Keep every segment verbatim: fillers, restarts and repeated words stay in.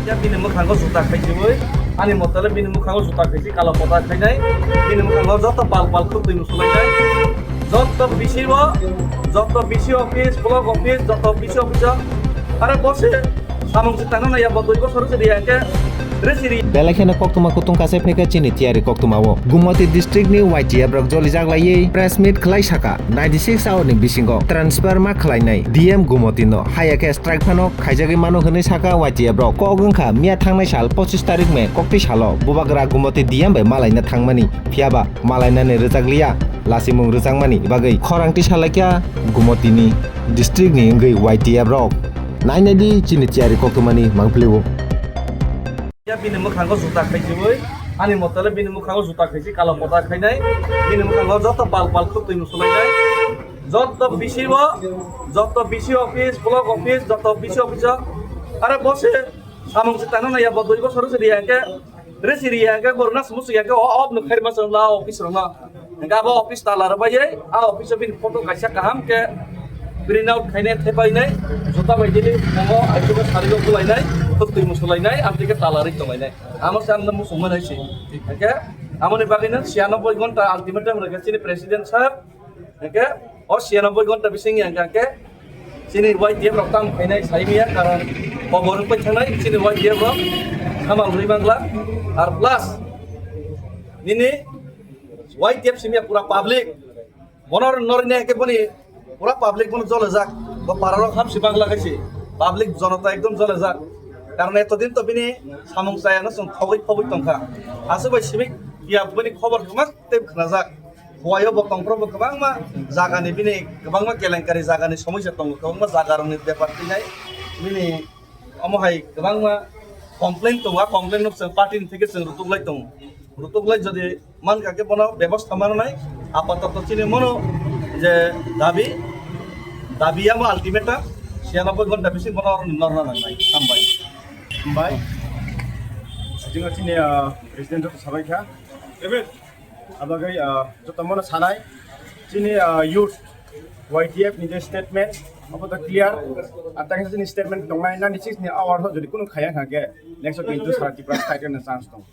Ya bini mwkhango juta khaichiwi, ani motole bini mwkhango juta khaichi kalo kota khainai, bini mwkhango joto pal pal khwtwi musulainai, joto bisi o, joto bisi office, block office, joto bisi office o, are bose samung sitano naya bo dui bosor se riya ke, resi ri. Belai kheno koktwma kutung kasai phai kha chini tiyari koktwma o. Gumoti district ni Y T F rok jolijak laiwi press meet khlai saka, ninety six hour ni bisingo transfer ma khlainai D M Gumoti no, haya khe strike phano khaijagwi mano hwnwi saka Y T F rok. Kok wngkha miya thangnai sal pochis tarik May koktwi salo bubagra Gumoti D M bai malaina thangmani, phiyaba malainani rwjakliya, lasimung rwjakmani bagwi khorang tisa laikha Gumoti ni district ni wngwi Y T F rok. Nainai di chini tiyari koktwmani mangpili o. Ya bini mwkhango juta khaichiwi, ani motole bini mwkhango juta khaichi kalo kota khainai, bini mwkhango joto pal pal khwtwi musulainai, joto bisi o, joto bisi office, block office, joto bisi office o, are bose samung sitano naya bo dui bosor se riya ke, resi riya ke, borna sumusu ya ke, o, o, no khairma sala office rona. Hingke abo office tala rwbaiwi, a office o bini photo kaisa kaham khe print out khainai thaipainai, juta bai dili omo aithugo sarigo bulainai, khwtwi musulainai, amtwi khe tala rwi tonglainai. Amo se amno muchungma nai se. Hingke amoni bagwino siyanoboi ghonta ultimatum rwkha chini president sir. Hingke o siyanoboi ghonta bisingni hingke chini Y T F rok tamo khainai saimiya, karon kobor wngpai thangnai chini Y T F rok samal rwi mangla. Ar plus nini Y T F simiya pura public. Bono norine ke boni pura public bono jolajak. Bo pararok hamsi bagla kaisi. Public jonota ekdom jolajak. Karon etodin to bini samung chayano chwng thogwi phobwi tongkha. Aswk bai simi ya boni khobor kwma tei khnajak. Huaio bo tongphro bo kwbangma jagani bini kwbangma kelenkari jagani somosya tongo. Kwbangma jagarokni bepar twi hai bini Omo hai kwbangma complain tongo, a complain no chwng party ni theke chwng rutuk lai tongo. Rutuk lai jodi man kha khe bono bebostha mananai, apatoto chini mono je dabi, dabi amo ultimatum, siyanoboi ghonta bising bono norna nangnai. Hambai. Hambai. Jino chini, ah, president joto sabai kha. Abagwi, ah, joto mono sanai, chini, ah, youth Y T F ni je statement, abo to clear. Ar tang chini statement tongnai, ninety six ni hour ho jodi kunu khaya kha khe, next week to sara Tripura state na chance tong.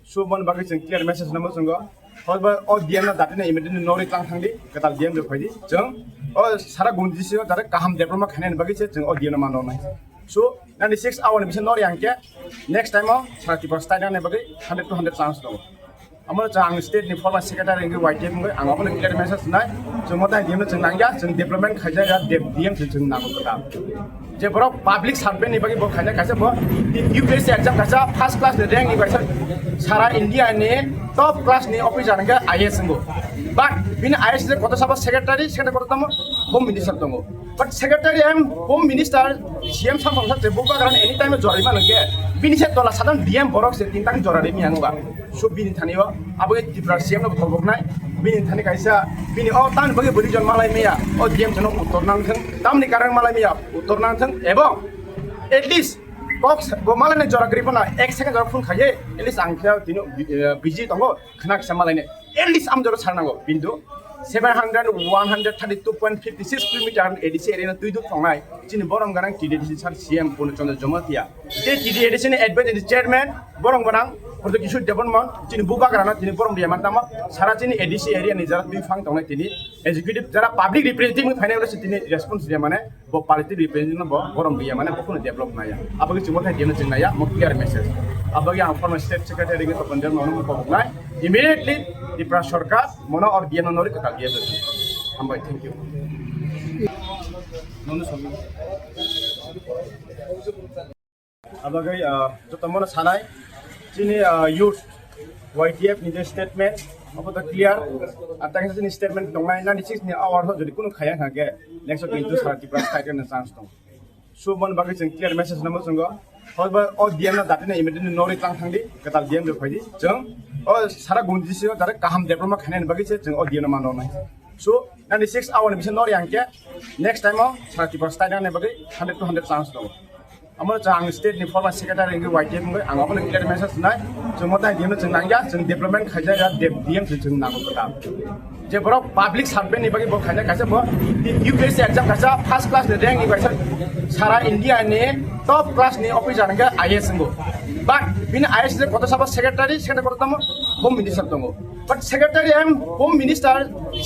So, mon bagwi chwng clear message namo chwngo. Hoi ba o D M na dati na immediately nori tlang thangdi, katal D M de phaidi. Chwng o sara gunji sio dare kaham development khainani bagwi se chwng o D M na mano nai. So, ninety six hour ni bisa nori ang khe, next time o sara Tripura state na bagwi hundred to hundred chance tongo. Amo chwng ang state ni former secretary wngwi Y T F wngwi ang abono clear message nai. Chwng motai D M no chwng nangya, chwng development khaijak ya, D M chwng, chwng nango kwtal. Je borok public servant ni bagwi bo khaijak kaisa bo U P S C exam kaisa first class ni rank ni kaisa sara India ni top class ni officer hwnkhe I A S wngo. But bini I A S je koto sabo secretary, secretary koto tamo home minister tongo. But secretary and home minister, C M samsung sa je bubagra anytime jora rima nangkhe bini se tola sadang D M borok se tintang jora rimi ang ba. So bini thani o abo ke Tripura C M no thobok nai. Bini thani kaisa bini o tan bagi bari jon malai maya o D M jono uttor nang thang. Tamni karang malai maya uttor nang thang ebong at least kok bo malai ne jora gribo na ek second jora phone khaye at least ang khe tino busy tongo khna kisa malai ne at least am jora sar nango bindu seven hundred one hundred thirty two point fifty six kilometer A D C area no twi duk tongnai chini borom garang T D A D C sar C M Purno Chandra Jamatia. Tei T D A D C ni advisory chairman borok gwnang Pradyot Kishore Debbarma chini bubagrano tini borok riya mantamo sara chini A D C area ni jara twi phang tongnai tini executive jara public representative ni phainai wngkha tini response riya mane bo politic representative no bo borok riya mane bo kheno develop naya abo khe chwngbo thai D M no chwng naya mo clear message abo khe ang former state secretary khe Tapan Debbarma no kobok nai immediately Tripura Sarkar mono or D M no nori kwtal D M no hambai thank you. Nono sobi. Abagwi, ah, joto mono sanai, chini, ah, youth Y T F ni je statement, abo to clear, ar tang chini statement tongnai, ninety six ni hour ho jodi kunu khaya kha khe, next week to sara Tripura state na chance tong. So, mon bagwi chwng clear message namo chwngo, hoi ba o D M na dati na immediately nori tlang thangdi, kwtal D M de phaidi, chwng o sara gunji sio dare kaham development khainani bagwi se chwng o D M na mano nai. So, ninety six hour ni bisa nori ang khe, next time o sara Tripura state na bagwi hundred to hundred chance tong. Amo chwng ang state ni former secretary wngwi Y T F wngwi ang abono clear message nai. Chwng motai D M no chwng nangya, chwng development khaijak ya, D M chwng, chwng nango kwtal. Je borok public servant ni bagwi bo khaijak kaisa bo U P S C exam kaisa first class ni rank ni kaisa Sara India ni top class ni officer hwnkhe I A S wngo. But bini I A S je koto sabo secretary, secretary koto tamo home minister tongo. But secretary and home minister,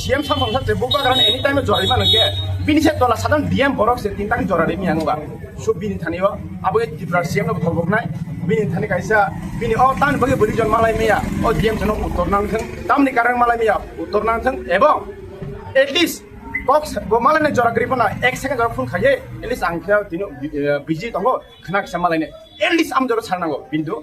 C M samsong sa je buka karan anytime jora rima nangke. Bini se tola sadang D M borok se tinta jora rimi ang ba. So bini thani o abo Tripura C M no tholbok nai. Bini thani kaisa bini o tan bagi boli jon malai meya. O D M jono uttor nang thang. Tamni karang malai meya uttor nang thang. Ebong at least kok bo malai ne jora gribo na ek second jora phone khaye. At least ang khe tino busy tongo. Khna kisa malai ne at least am jora sarnango. Bindu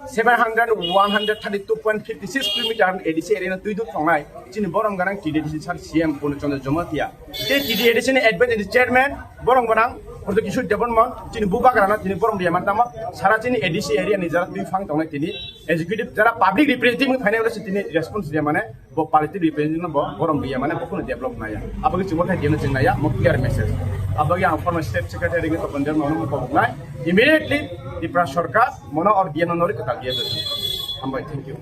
seven hundred, one hundred thirty-two point fifty six kilometer A D C area na twi dut tongnai. Chini borom ganang T D A D C sir C M Purno Chandra Jamatia. Tei T D A D C ni advent ni chairman borom ganang Proto Kishore Debbarma chini bubagrana tini borom dia mantama sara chini A D C area ni jara twi phang tongnai tini executive jara public representative ni phainai wngkha tini response dia mane bo politic representative no bo borom dia mane bo kheno develop naya. Abagwi chwng thai dia no chwng naya mo clear message. Abagwi ang former state secretary ni topon dia no mo kobok nai immediately Tripura sarkar mono or dia no nori kwtal dia. Hambai, thank you.